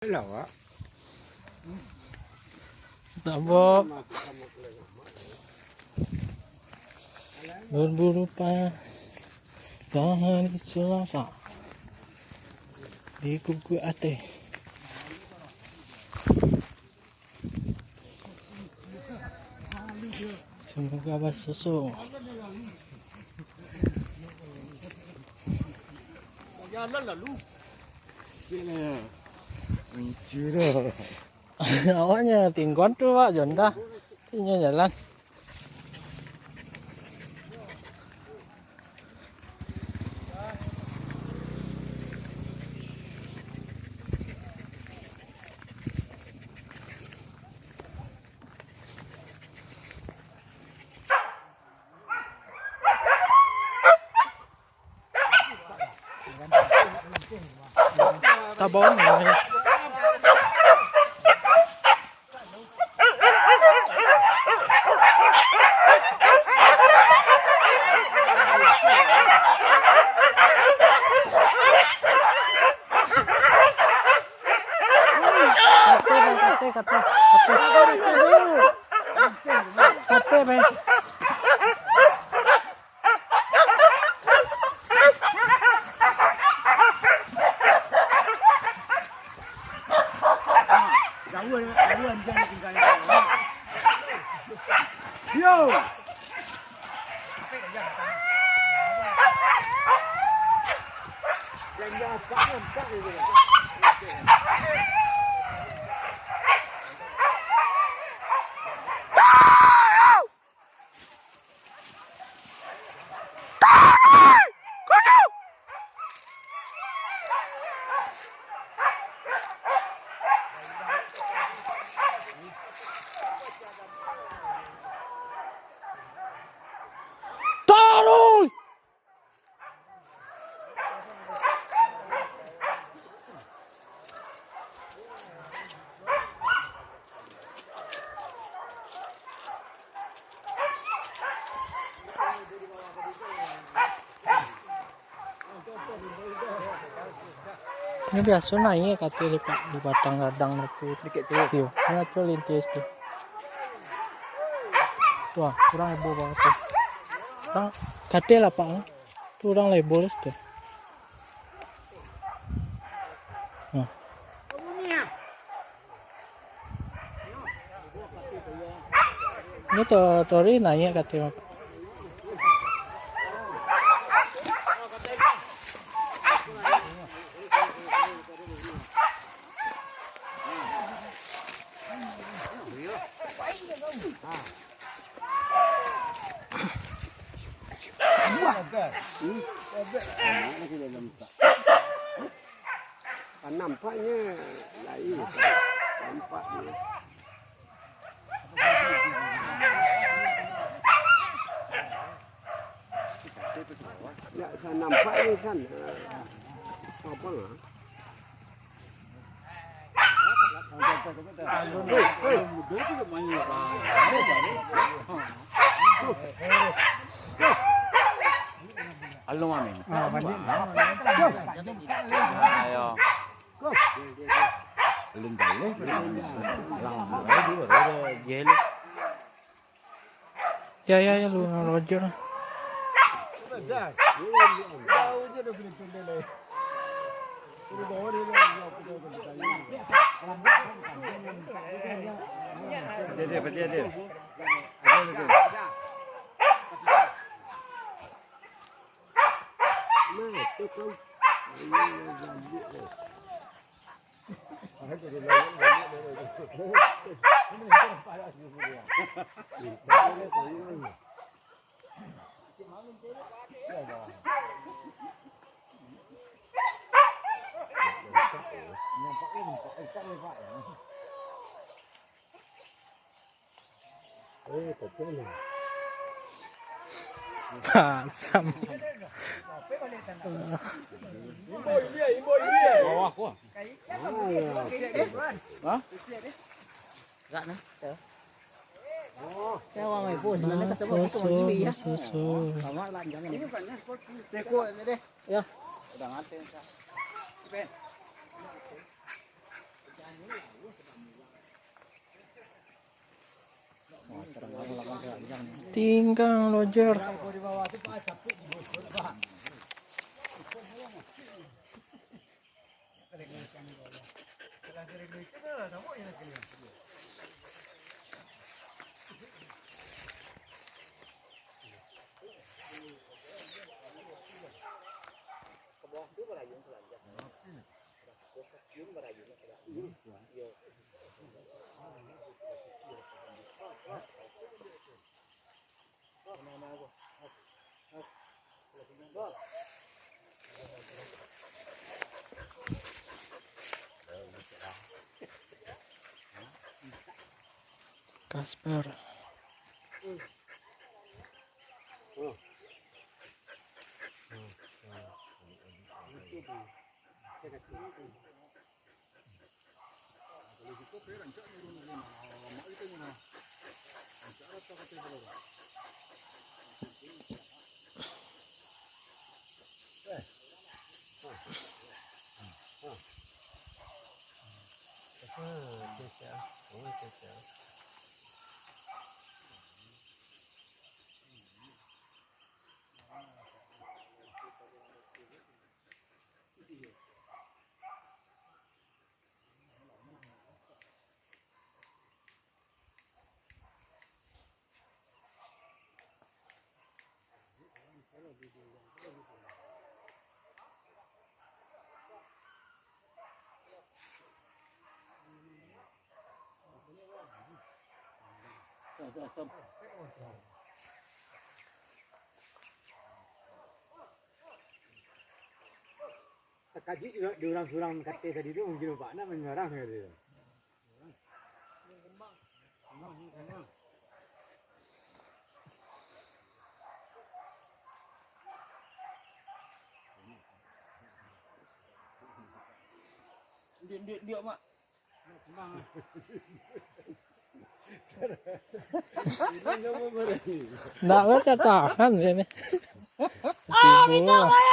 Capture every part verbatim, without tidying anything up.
Lawak. Tabok. Berburu pa-, di hari Selasa. Di kuku ateh. Semoga basusu. Awaknyo tingguan tu, Pak Jonda. Inyo jalan. Tabon. Kate, kate, kate, kate. Kate, be. Yo. Taruih! Ini biaso naiak kate di pa-, di batang gadang tu. Dikit tu. Iyo, ini acok lintis tu. Tu ah, urang heboh banget tu. Urang kate lapak tu. Tu urang heboh situ. Nah. Ini to-, tori naiak kate. Nampaknyo lai, nampaknyo. Ndak sa-, nampaknyo san. Apa lah? Alun main. Ah, balik. Ayo. Alun balik. Alun balik. Ya, ya, ya, lu, lu aja lah. Dia, dia, dia, dia. Asam. Bawah ko. Hah? Susu, susu. Ya. Tinggang, Roger. Kasper. Takajuik di, di urang surang kato tadi tu, mungkin bapak nak manyarang tadi tu. Diak, diak, diak, Mak. Ndak bisa tahan sini. Ah, minta maaf.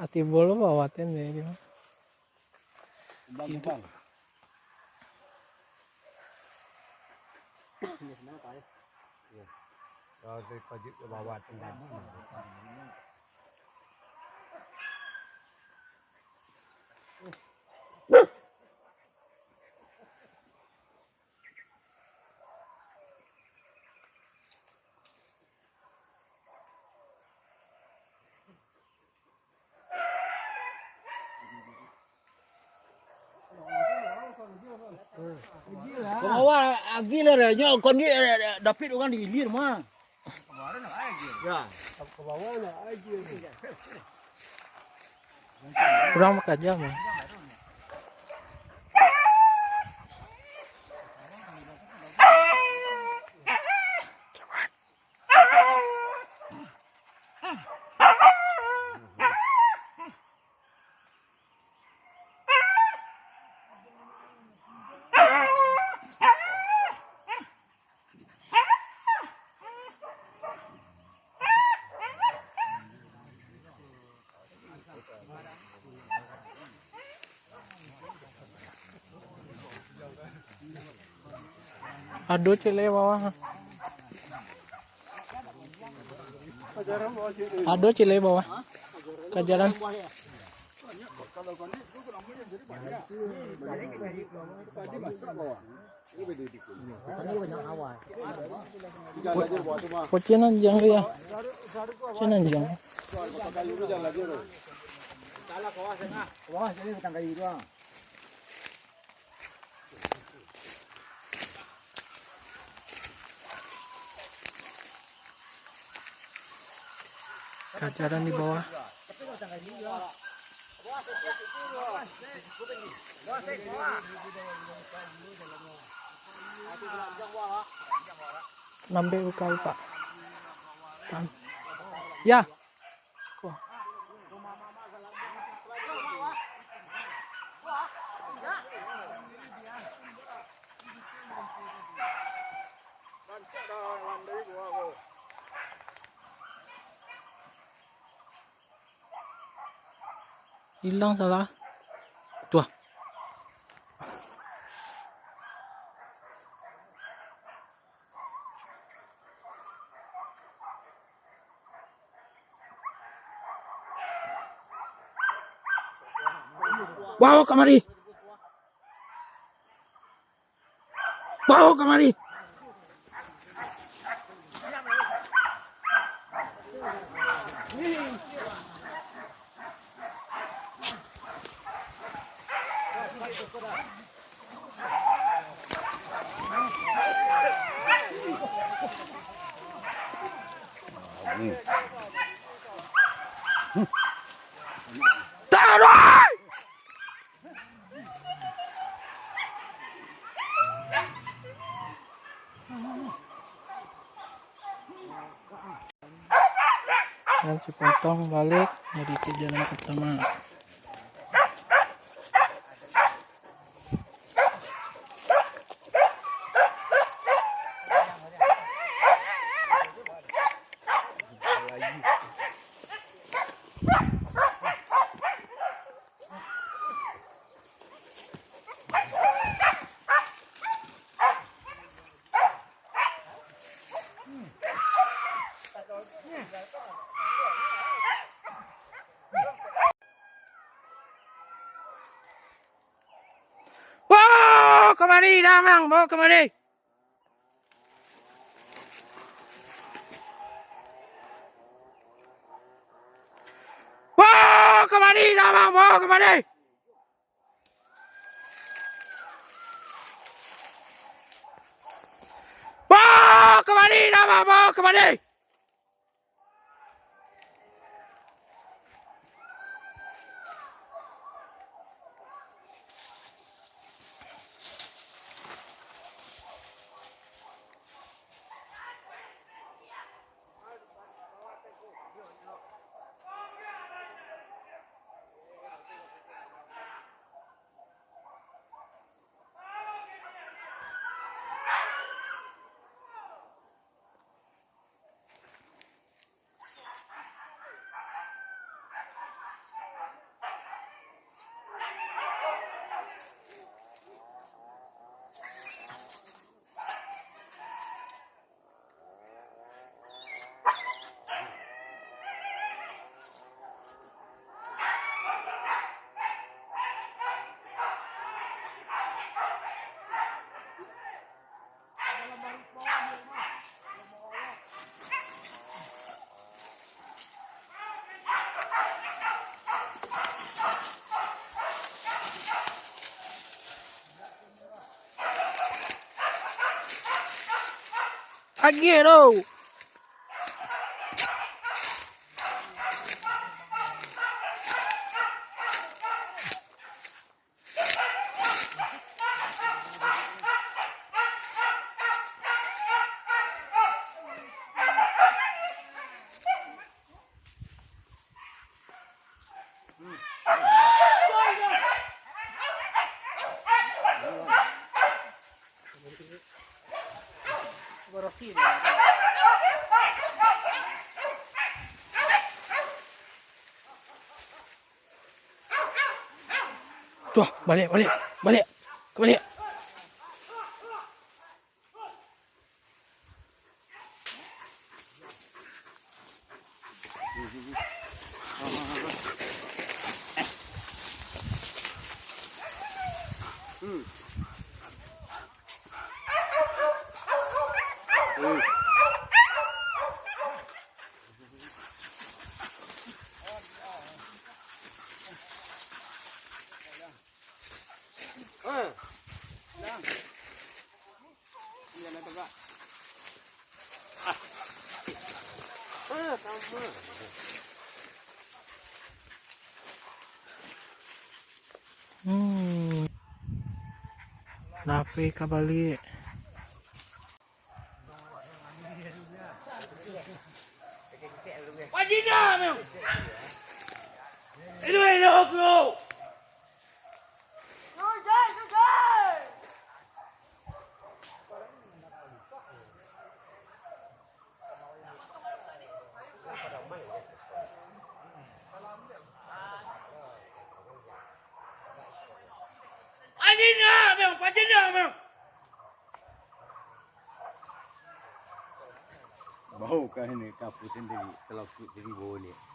Ati bolo bawaten deh dia. Kumbang, kumbang. Kalau dari pojok ke bawah tu. Ka bawah, ah, gilo deh. Nyo kon di, eh, eh, dapik urang di ilir mah. Ya, ka bawah lah aja. Urang bakaja mah. Ado ciek lai bawah. Ado ciek lai bawah. Ka jalan. Pocin anjiang tu ya. Pocin anjiang. Ka jalan di bawah. Nambek buka, Pak. Tam-, ya. Ko. Ilang salah. Bawo kamari. Bawo kamari. Tarik! Dan si Pontong balik dari perjalanan pertama. Bawo kamari, Damang, bawo kamari. Bawo kamari, Damang, bawo kamari. Bawo kamari, Damang, bawo kamari. Agiah tu. Tuh, balik, balik, balik, balik. Hmm. Lapeh ka baliak. Wajina, meu. Elu, elu, bro. Pajina, meu, pajina, meu. Bau kan ini, kapu sendiri, telokit sendiri bau ni.